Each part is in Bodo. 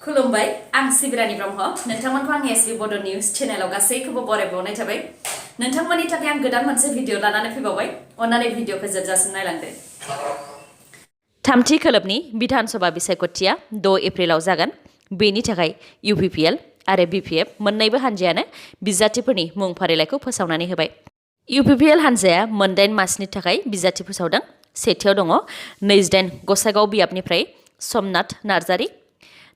खुलुमबाय आं सिबिरानि ब्रह्म नोंथांमोनखौ आं sbbodonews चेनेलाव गासैखौबो बरायबावनाय थाबाय नोंथांमोननि थाखाय आं गोदान मोनसे भिडिअ लानानै फैबावबाय अन्नानै भिडिअखौ जोबजासिम नायलांदो थामथि खोलोबनि बिधान सभा बिसायख'थिया 6 एप्रिलाव जागोन बेनि थाखाय UPPL आरो BPF मोन्नैबो हानजायानो बिजाथिफोरनि मुं फारिलाइखौ फोसावनानै होबाय UPPL हानजाया मोनदाइन मासनि थाखाय बिजाथि फोसावदों सेथियाव दङ 28 गसाइगाव बियाबनिफ्राय समनाथ नार्जारी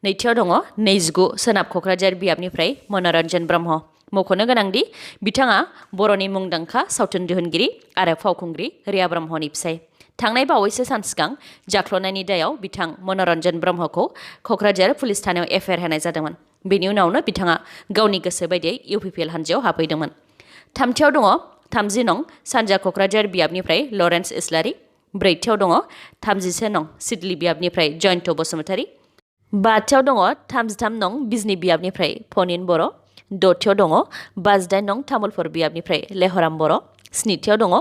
नैथियाव दङ 29 सोनाब क'क्राझार बियाबनिफ्राय मनोरन्जन ब्रह्म मख'नो गोनांदि बिथाङा बर'नि मुंदांखा सावथुन दिहुनगिरि आरो फावखुंग्रि रिया ब्रह्मनि फिसाय थांनाय बावैसो सान सिगां जाख्ल'नायनि दायाव बिथां मनोरन्जन ब्रह्मखौ क'क्राझार पुलिस थानायाव एफआइआर होनाय जादोंमोन बेनि उनावनो बिथाङा गावनि गोसो बायदियै UPPL हानजायाव हाबहैदोंमोन थामथियाव दङ 30 नं सानजा क'क्राझार बियाबनिफ्राय लरेन्स इस्लारि ब्रैथियाव दङ 31 नं सिडली बियाबनिफ्राय जयन्त बसुमतारी बाथियाव दङ 33 नं बिजनी बियाबनिफ्राय फनिन बर' दथियाव दङ 58 नं तामुलपुर बियाबनिफ्राय लेहराम बर' स्निथियाव दङ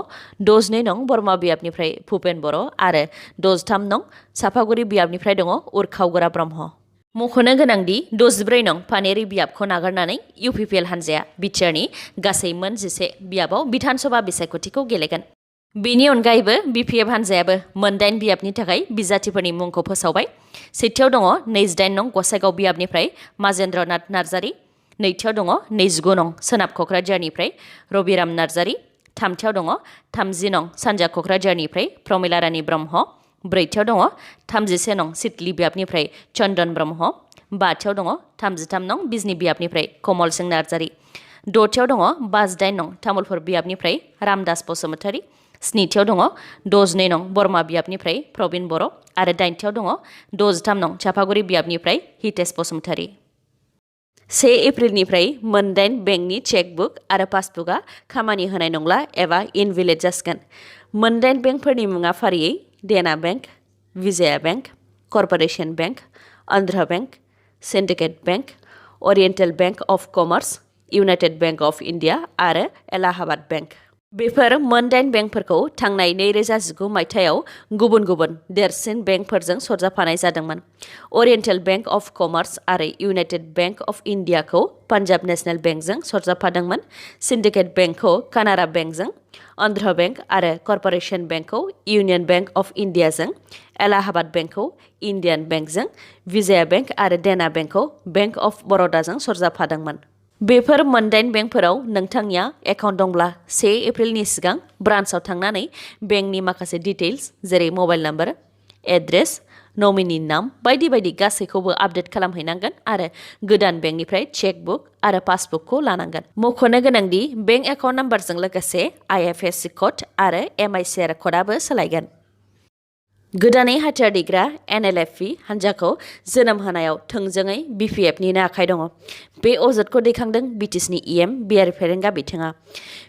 62 नं बरमा बियाबनिफ्राय भुपेन बर' आरो 63 नं साफागुरि बियाबनिफ्राय दङ उरखावगोरा ब्रह्म मख'नो गोनांदि 64 नं पानेरि बियाबखौ नागारनानै UPPL हानजाया बिटिआरनि गासै मोन 11 बियाबाव बिधान सभा बिसायख'थिखौ गेलेगोन बेनि अनगायैबो BPF हानजायाबो मोनदाइन बियाबनि थाखाय बिजाथिफोरनि मुंखौ फोसावबाय सेथियाव दङ 28 नं गसाइगाव बियाबनिफ्राय माजेन्द्रनाथ नार्जारी नैथियाव दङ 29 नं सोनाब क'क्राझारनिफ्राय रबिराम नार्जारी थामथियाव दङ 30 नं सानजा क'क्राझारनिफ्राय प्रमिला रानी ब्रह्म ब्रैथियाव दङ 31 नं सिडली बियाबनिफ्राय चन्दन ब्रह्म बाथियाव दङ 33 नं बिजनी बियाबनिफ्राय कमल सिंह नार्जारी दथियाव दङ 58 नं तामुलपुर बियाबनिफ्राय रामदास बसुमतारी स्निथियाव दङ 62 नं बरमा बियाबनिफ्राय प्रबिन बर' आरो दाइनथियाव दङ 63 नं चापागुरि बियाबनिफ्राय हितेश बसुमतारी 1 एप्रिलनिफ्राय मोनदाइन बेंकनि चेकबुक आरो पासबुकआ खामानि होनाय नंला एबा इनभेलिड जासिगोन मोनदाइन बेंकफोरनि मुङा फारियै Dena bank Vijaya bank corporation bank Andhra bank syndicate bank oriental bank of commerce united bank of India आरो एलाहाबाद बेंक बेफोर मोनदाइन बेंकफोरखौ थांनाय 2019 मायथाइयाव गुबुन गुबुन देरसिन बेंकफोरजों सरजाबफानाय जादोंमोन ओरिएन्टेल बेंक अफ कमार्स आरो इउनाइटेड बेंक अफ इन्डियाखौ पान्जाब नेशनेल बेंकजों सरजाबफादोंमोन सिन्डिकेट बेंकखौ कानारा बेंकजों आन्ध्रा बेंक आरो कर्परेशन बेंकखौ इउनियन बेंक अफ इन्डियाजों एलाहाबाद बेंकखौ इन्डियान बेंकजों विजया बेंक आरो देना बेंकखौ बेंक अफ बर'दाजों सरजाबफादोंमोन बेफोर मोनदाइन बेंकफोराव नोंथांनिया एकाउन्ट दंब्ला 1 एप्रिलनि सिगां ब्रान्चआव थांनानै बेंकनि माखासे डिटेल्स जेरै मबाइल नाम्बार एड्रेस नमिनि नाम बायदि बायदि गासैखौबो आपडेट खालामहैनांगोन आरो गोदान बेंकनिफ्राय चेकबुक आरो पासबुकखौ लानांगोन मख'नो गोनांदि बेंक एकाउन्ट नाम्बारजों लोगोसे IFSC क'ड आरो MICR क'डआबो सोलायगोन गोदानै हाथियार दैग्रा NLFB हानजाखौ जोनोम होनायाव थोंजोङै BPFनिनो आखाइ दङ बे अजदखौ दैखांदों BTSनि EM बिआर फेरेंगा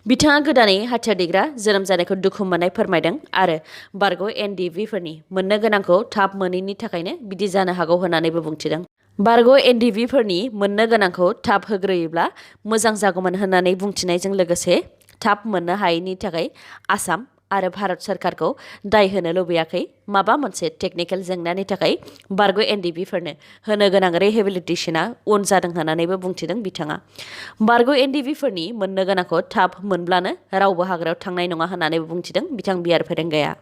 बिथाङा गोदानै हाथियार दैग्रा जोनोम जानायखौ दुखु मोननाय फोरमायदों आरो बारग' NDVफोरनि मोननो गोनांखौ थाब मोनैनि थाखायनो बिदि जानो हागौ होननानैबो बुंथिदों बारग' NDVफोरनि मोननो गोनांखौ थाब होग्रोयोब्ला मोजां जागौमोन होननानै बुंथिनायजों लोगोसे थाब मोननो हायैनि थाखाय आसाम आरो भारत सरकारखौ दाय होनो लुबैयाखै माबा मोनसे टेकनिकेल जेंनानि थाखाय बारग' NDVफोरनो होनो गोनां रिहेबिलिटेशनआ उन जादों होननानैबो बुंथिदों बिथाङा बारग' NDVफोरनि मोननो गोनांखौ थाब मोनब्लानो रावबो हाग्रायाव थांनाय नङा होननानैबो बुंथिदों बिथां बिआर फेरेंगाया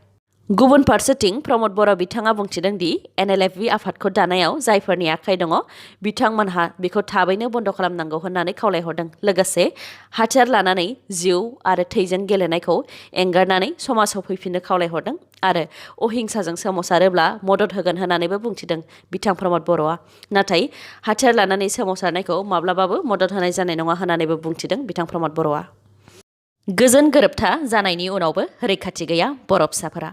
गुबुन फारसेथिं प्रमद बर' बिथाङा बुंथिदों दि NLFB आफादखौ दानायाव जायफोरनि आखाइ दङ बिथांमोनहा बेखौ थाबैनो बन्द' खालामनांगौ होननानै खावलायहरदों लोगोसे हाथियार लानानै जिउ आरो थैजों गेलेनायखौ एंगारनानै समाजाव फैफिननो खावलायहरदों आरो अहिंसाजों सोमावसारोब्ला मदद होगोन होननानैबो बुंथिदों बिथां प्रमद बर'आ नाथाय हाथियार लानानै सोमावसारनायखौ माब्लाबाबो मदद होनाय जानाय नङा होननानैबो बुंथिदों बिथां प्रमद बर'आ गोजोन गोरोबथा जानायनि उनावबो रैखाथि गैया बर' फिसाफोरा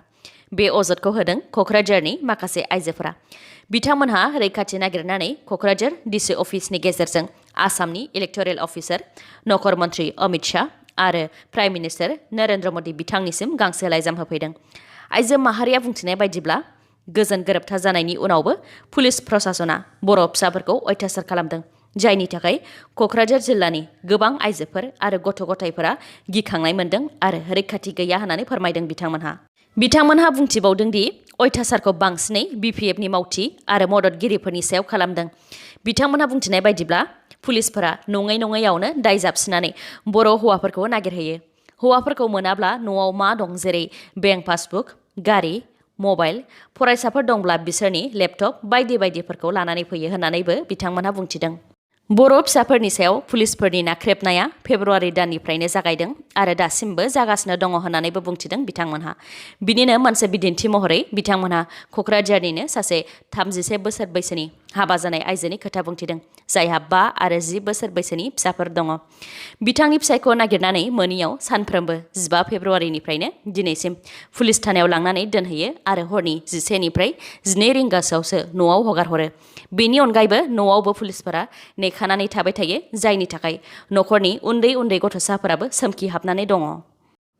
बे अजदखौ होदों क'क्राझारनि माखासे आइजोफोरा बिथांमोनहा रैखाथि नागिरनानै क'क्राझार DC अफिसनि गेजेरजों आसामनि इलेक्टरेल अफिसार नखर मन्त्रि अमित शाह आरो प्राइम मिनिस्टार नरेन्द्र मदि बिथांनिसिम गांसे लाइजाम होफैदों आइजो माहारिया बुंथिनाय बायदिब्ला गोजोन गोरोबथा जानायनि उनावबो पुलिस प्रशासना बर' फिसाफोरखौ अयथासार खालामदों जायनि थाखाय क'क्राझार जिल्लानि गोबां आइजोफोर आरो गथ' गथायफोरा गिखांनाय मोन्दों आरो रैखाथि गैया होननानै फोरमायदों बिथांमोनहा बुंथिबावदों दि अयथासारखौ बांसिनै BPFनि मावथि आरो मददगिरिफोरनि सायाव खालामदों बिथांमोनहा बुंथिनाय बायदिब्ला पुलिसफोरा नङैयावनो दाय जाबसिनानै बर' हौवाफोरखौ नागिरहैयो। हौवाफोरखौ मोनाब्ला न'आव मा दं जेरै बेंक पासबुक, गारि, मबाइल, फरायसाफोर दंब्ला बिसोरनि लेपटप बायदिफोरखौ लानानै फैयो होननानैबो बिथांमोनहा बुंथिदों। बर' फिसाफोरनि सायाव पुलिसफोरनि नाख्रेबनाया फेब्रुवारि दाननिफ्रायनो जागायदों आरो दासिमबो जागासिनो दङ होननानैबो बुंथिदों बिथांमोनहा। बिनिनो मोनसे बिदिन्थि महरै बिथांमोनहा क'क्राझारनिनो सासे 33 बोसोर बैसोनि हाबा जानाय आइजोनि खोथा बुंथिदों, जायहा 5 आरो 10 बोसोर बैसोनि फिसाफोर दङ। बिथांनि फिसायखौ नागिरनानै मोनियाव सानफ्रोमबो 15 फेब्रुवारिनिफ्रायनो दिनैसिम पुलिस थानायाव लांनानै दोनहैयो आरो हरनि 11निफ्राय 12 रिंगासोआवसो न'आव हगारहरो। बेनि अनगायैबो न'आवबो पुलिसफोरा नेखानानै थाबाय थायो, जायनि थाखाय न'खरनि उन्दै गथ'साफोराबो सोमखिहाबनानै दङ।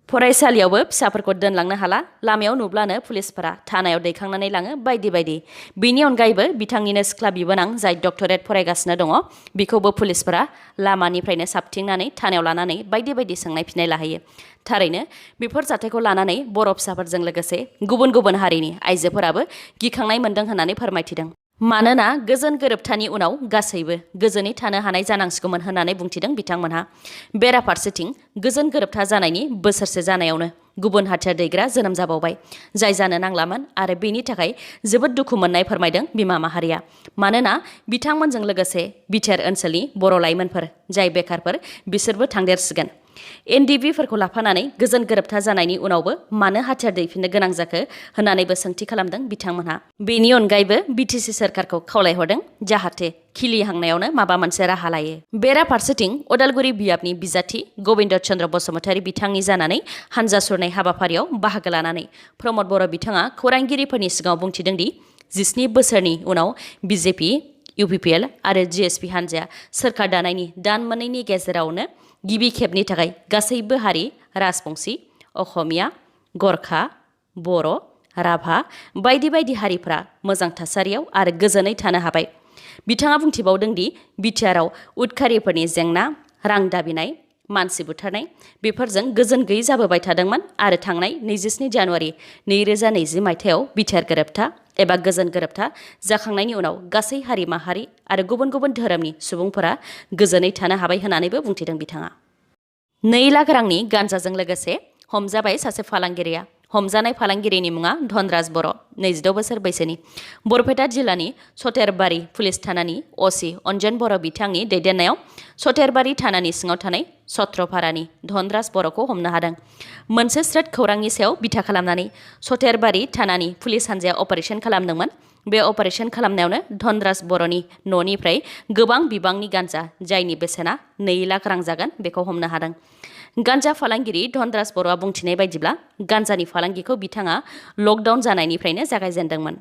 फरायसालियावबो फिसाफोरखौ दोनलांनो हाला, लामायाव नुब्लानो पुलिसफोरा थानायाव दैखांनानै लाङो बायदि। बेनि अनगायैबो बिथांनिनो सिख्ला बिबोनां जाय डक्टरेट फरायगासिनो दङ, बिखौबो पुलिसफोरा लामानिफ्रायनो साबथिंनानै थानायाव लानानै बायदि सोंनाय फिननाय लाहैयो। थारैनो बेफोर जाथायखौ लानानै बर' फिसाफोरजों लोगोसे गुबुन हारिनि आइजोफोराबो गिखांनाय मोन्दों होननानै फोरमायथिदों। मानोना गोजोन गोरोबथानि उनाव गासैबो गोजोनै थानो हानाय जानांसिगौमोन होननानै बुंथिदों बिथांमोनहा। बेराफारसेथिं गोजोन गोरोबथा जानायनि बोसोरसे जानायावनो गुबुन हाथियार दैग्रा जोनोम जाबावबाय, जाय जानो नांलामोन आरो बेनि थाखाय जोबोद दुखु मोननाय फोरमायदों बिमा माहारिया। मानोना बिथांमोनजों लोगोसे बिटिआर ओनसोलनि बर' लाइमोनफोर जाय बेखारफोर बिसोरबो थांदेरसिगोन। NDBफोरखौ लाफानानै गोजोन गोरोबथा जानायनि उनावबो मानो हाथियार दैफिननो गोनां जाखो होननानैबो सोंथि खालामदों बिथांमोनहा। बेनि अनगायैबो BTC सोरखारखौ खावलायहरदों जाहाथे खिलिहांनायावनो माबा मोनसे राहा लायो। बेराफारसेथिं अदालगुरि बियाबनि बिजाथि गबिन्द चन्द्र बसुमतारी बिथांनि जानानै हानजा सुरनाय हाबाफारियाव बाहागो लानानै प्रमद बर' बिथाङा खौरांगिरिफोरनि सिगाङाव बुंथिदों दि 17 बोसोरनि उनाव BJP, UPPL आरो GSP हानजाया सोरखार दानायनि दान मोननैनि गेजेरावनो गिबि खेबनि थाखाय गासैबो हारि, राजबंसि, असमिया, गरखा, बर', राभा बायदि हारिफ्रा मोजां थासारियाव आरो गोजोनै थानो हाबाय। बिथाङा बुंथिबावदों दि बिटिआरआव उदखारिफोरनि जेंना, रां दाबिनाय, मानसि बुथारनाय बेफोरजों गोजोन गैयै जाबोबाय थादोंमोन आरो थांनाय 27 जानुवारि 2020 मायथाइयाव बिटिआर गोरोबथा एबा गोजोन गोरोबथा जाखांनायनि उनाव गासै हारि माहारि आरो गुबुन धोरोमनि सुबुंफोरा गोजोनै थानो हाबाय होननानैबो बुंथिदों बिथाङा। 2 लाख रांनि गान्जाजों लोगोसे हमजाबाय सासे फालांगिरिया। हमजानाय फालांगिरिनि मुङा धनराज बर', 22 बोसोर बैसोनि। बरपेटा जिल्लानि सटेरबारि पुलिस थानानि असि अन्जन बर' बिथांनि दैदेननायाव सटेरबारि थानानि सिङाव थानाय सत्रपारानि धनराज बर'खौ हमनो हादों। मोनसे स्रोद खौरांनि सायाव बिथा खालामनानै सटेरबारि थानानि पुलिस हानजाया अपारेशन खालामदोंमोन। बे अपारेशन खालामनायावनो धनराज बर'नि न'निफ्राय गोबां बिबांनि गान्जा, जायनि बेसेना 2 लाख रां जागोन, बेखौ हमनो हादों। गान्जा फालांगिरि धनराज बर'आ बुंथिनाय बायदिब्ला गान्जानि फालांगिखौ बिथाङा लकडाउन जानायनिफ्रायनो जागायजेनदोंमोन।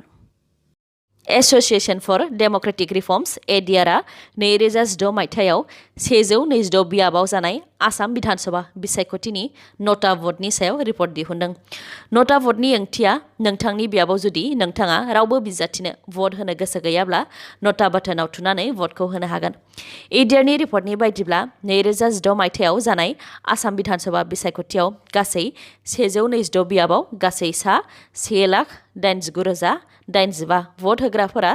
एस'सिएशन फर डेम'क्रेटिक रिफर्मस ADRआ 2016 मायथाइयाव 122 बियाबाव जानाय आसाम बिधानसभा बिसायख'थिनि नटा भटनि सायाव रिपर्ट दिहुनदों। नटा भटनि ओंथिया नोंथांनि बियाबाव जुदि नोंथाङा रावबो बिजाथिनो भट होनो गोसो गैयाब्ला नटा बाटोनाव थुनानै भटखौ होनो हागोन। ADRनि रिपर्टनि बायदिब्ला 2016 मायथाइयाव जानाय आसाम बिधानसभा बिसायख'थियाव गासै 122 बियाबाव गासै सा 1,89,085 भट होग्राफोरा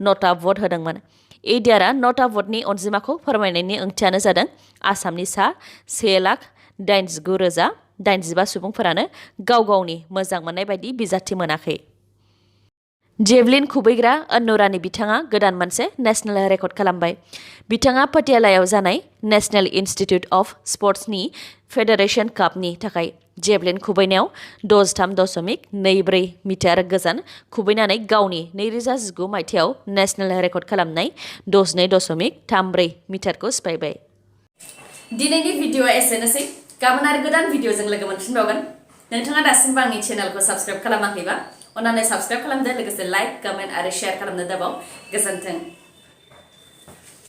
नटा भट होदोंमोन। ADRआ नटा भटनि अनजिमाखौ फोरमायनायनि ओंथियानो जादों आसामनि सा 1,89,085 सुबुंफोरानो गावनि मोजां मोननाय बायदि बिजाथि मोनाखै। जेभलिन खुबैग्रा अन्नुरानी बिथाङा गोदान मोनसे नेशनेल रेकर्ड खालामबाय। बिथाङा पटियालायाव जानाय नेशनेल इन्स्टिट्युट अफ स्पर्ट्सनि फेडारेशन कापनि थाखाय जेभलिन खुबैनायाव 63.24 मिटार गोजान खुबैनानै गावनि 2019 मायथाइयाव नेशनेल रेकर्ड खालामनाय 62.34 मिटारखौ सिफायबाय। दिनैनि भिडिअ'आ एसेनोसै। गाबोन आरो गोदान भिडिअ'जों लोगो मोनफिनबावगोन। नोंथाङा दासिमबो आंनि चेनेलखौ साबस्क्राइब खालामाखैबा अन्नानै साबस्क्राइब खालामदो, लोगोसे लाइक, कमेन्ट आरो शेयार खालामनो दाबाव। गोजोन्थों।